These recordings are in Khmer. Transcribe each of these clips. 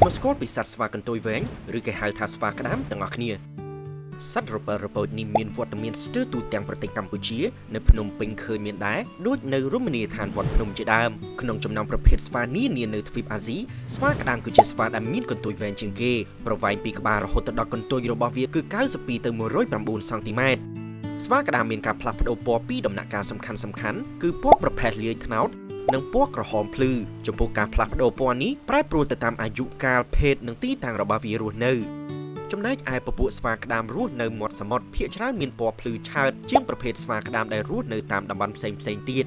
មកស្គាល់ពីសត្វស្វាកន្ទុយវែងឬគេហៅថាស្វាក្តាមទាំងអស់គ្នាសត្វរពើរពូចនេះមានវត្តមានស្ទើរទូទាំងប្រទេសកម្ពុជានៅភ្នំពេញឃើញមានដែរដូចនៅរមណីយដ្ឋានវត្តភ្នំជាដើមក្នុងចំណោមប្រភេទស្វានានានៅទ្វីបអាស៊ីស្វាក្តាមគឺជាស្វាដែលមានកន្ទុយវែងជាងគេប្រវែងពីក្បាលរហូតដល់កន្ទុយរបស់វាគឺ92ទៅ109សង់ទីម៉ែត្រស្វាក្តាមមានការផ្លាស់ប្ដូរពណ៌ពីរដំណាក់កាលសំខាន់សំខាន់គឺពណ៌ប្រផេះលាយត្នោតនិងពណ៌ក្រហមភ្លឺចំពោះការផ្លាស់ប្ដូរពណ៌នេះប្រែប្រួលទៅតាមអាយុកាលភេទនិងទីតាំងរបស់វារស់នៅចំណែកឯពពួកស្វាក្តាមរស់នៅមាត់សមុទ្រភាគច្រើនមានពណ៌ភ្លឺឆើតជាងប្រភេទស្វាក្តាមដែលរស់នៅតាមតំបន់ផ្សេងៗទៀត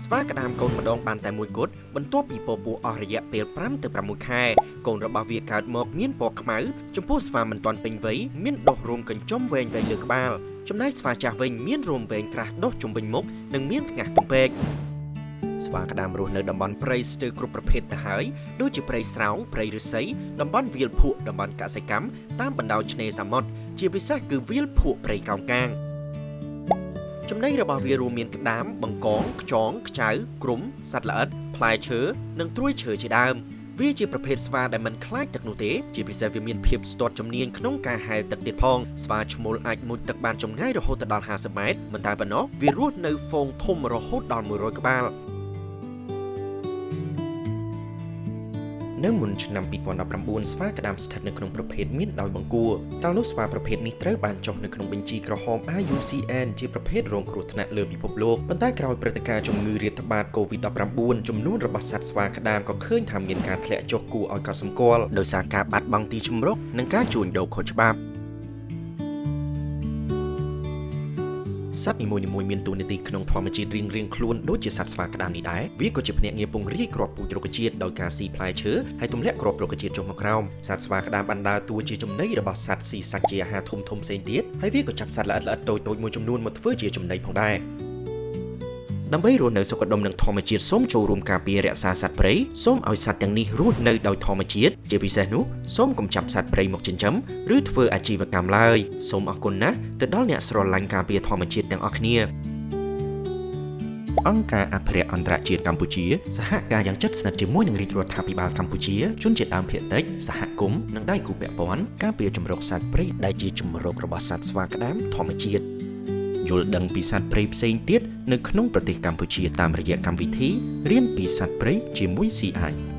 ស្វាក្តាមកូនម្ដងបានតែមួយគត់បន្ទាប់ពីពពោះអស់រយៈពេល5ទៅ6ខែកូនរបស់វាកើតមកមានពណ៌ខ្មៅចំពោះស្វាមិនទាន់ពេញវ័យមានដុះរោមកញ្ចុំវែងៗលើក្បាលចំណែកស្វាចាស់វិញមានរោមវែងក្រាស់ដុះជុំវិញមុខនិងមានថ្ងាសទំពេកស្វាក្តាមរស់នៅតំបន់ព្រៃស្ទើរគ្រប់ប្រភេទទៅហើយដូចជាព្រៃស្រោងព្រៃឫស្សីតំបន់វាលភក់តំបន់កសិកម្មតាមបណ្ដោយឆ្នេរសមុទ្រជាពិសេសគឺវាលភក់ព្រៃកោងកាងចំណីរបស់វារួមមានក្តាមបង្កងខ្យងខ្ចៅគ្រំសត្វល្អិតផ្លែឈើនិងត្រួយឈើជាដើមវាជាប្រភេទស្វាដែលមិនខ្លាចទឹកនោះទេជាពិសេសវាមានភាពស្ទាត់ជំនាញក្នុងការហែលទឹកទៀតផងស្វាឈ្មោលអាចមុជទឹកបានចម្ងាយរហូតដល់50ម៉ែត្រមិនតែប៉ុណ្ណោះវារស់នៅហ្វូងធំរហូតដល់100ក្បាលនៅមុនឆ្នាំ2019ស្វាក្តាមស្ថិតនៅក្នុងប្រភេទមានដោយបង្គួរកាលនោះស្វាប្រភេទនេះត្រូវបានចុះនៅក្នុងបញ្ជីក្រហម IUCN ជាប្រភេទរងគ្រោះថ្នាក់លើពិភពលោកប៉ុន្តែក្រោយព្រឹត្តិការណ៍ជំងឺរាតត្បាត COVID-19 ចំនួនរបស់សត្វស្វាក្តាមក៏ឃើញថាមានការធ្លាក់ចុះគួរឲ្យកត់សម្គាល់ដោយសារការបាត់បង់ទីជម្រកនិងការជួញដូរខុសច្បាប់សត្វនីមួយៗមានតួនាទីក្នុងធម្មជាតិរៀងៗខ្លួនដូចជាសត្វស្វាក្តាមនេះដែរវាក៏ជាភ្នាក់ងារពង្រាយគ្រាប់ពូជរុក្ខជាតិដោយការស៊ីផ្លែឈើហើយទម្លាក់គ្រាប់រុក្ខជាតិចុះមកក្រោមសត្វស្វាក្តាមបានដើរតួជាចំណីរបស់សត្វស៊ីសាច់ជាអាហារធំៗផ្សេងទៀតហើយវាក៏ចាប់សត្វល្អិតៗតូចៗមួយចំនួនមកធ្វើជាចំណីផងដែរដើម្បីរស់នៅសុខដុមនឹងធម្មជាតិសូមចូលរួមការពាររក្សាសត្វព្រៃសូមឲ្យសត្វទាំងនេះរស់នៅដោយធម្មជាតិជាពិសេសនោះសូមកុំចាប់សត្វព្រៃមកចិញ្ចឹមឬធ្វើអាជីវកម្មឡើយសូមអរគុណណាស់ទៅដល់អ្នកស្រឡាញ់ការពារធម្មជាតិទាំងអស់គ្នាអង្គការអភិរក្សអន្តរជាតិកម្ពុជាសហការយ៉ាងជិតស្និទ្ធជាមួយនឹងរាជរដ្ឋាភិបាលកម្ពុជាជនជាតិដើមភាគតិចសហគមន៍និងដៃគូពាក់ព័ន្ធការពារជម្រកសត្វព្រៃដែលជាជម្រករបស់សត្វស្វាក្តាមធម្មជាតិយល់ដឹងពីសត្វព្រៃផ្សេងទៀតនៅក្នុងប្រទេសកម្ពុជាតាមរយៈកម្មវិធីរៀនពីសត្វព្រៃជាមួយ CI។